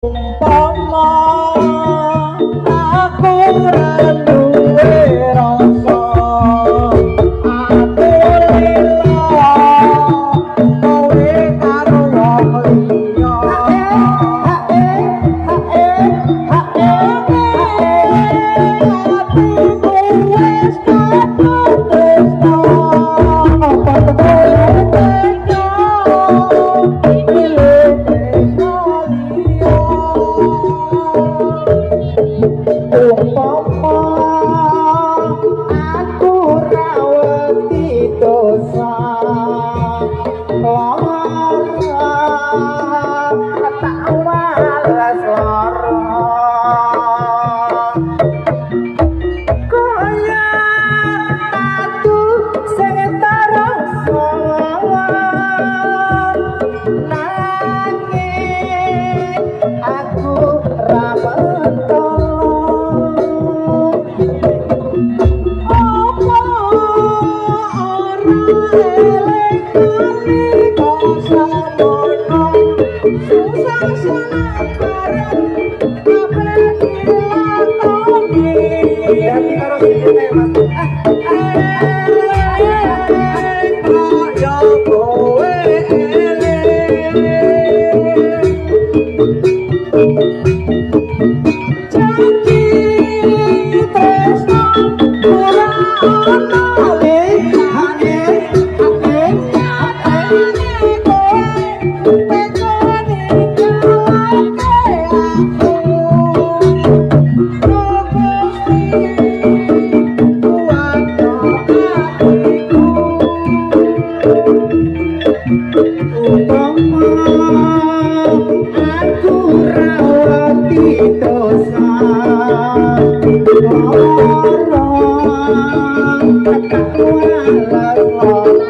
Umpama aku ora duwe rasa, aku lila kowe karo wong liya. Atiku wis kadung tresna, apa kowe tega milih tresna liya? Umpama aku ra wedi dosa, lara tak wales lara. Kaya tatu sing tarasa, nanging aku ra mentolo. Apa ora eling nalika samono, susah senang bareng kabeh dilakoni. Ganti karo sini Mas. Eling kaya kowe eling, janji tresno ora ana liyane. Nyatane kowe tega ninggalake aku. Duh Gusti, kuatno atiku. Umpama aku ra wedi dosa, lara tak wales lara.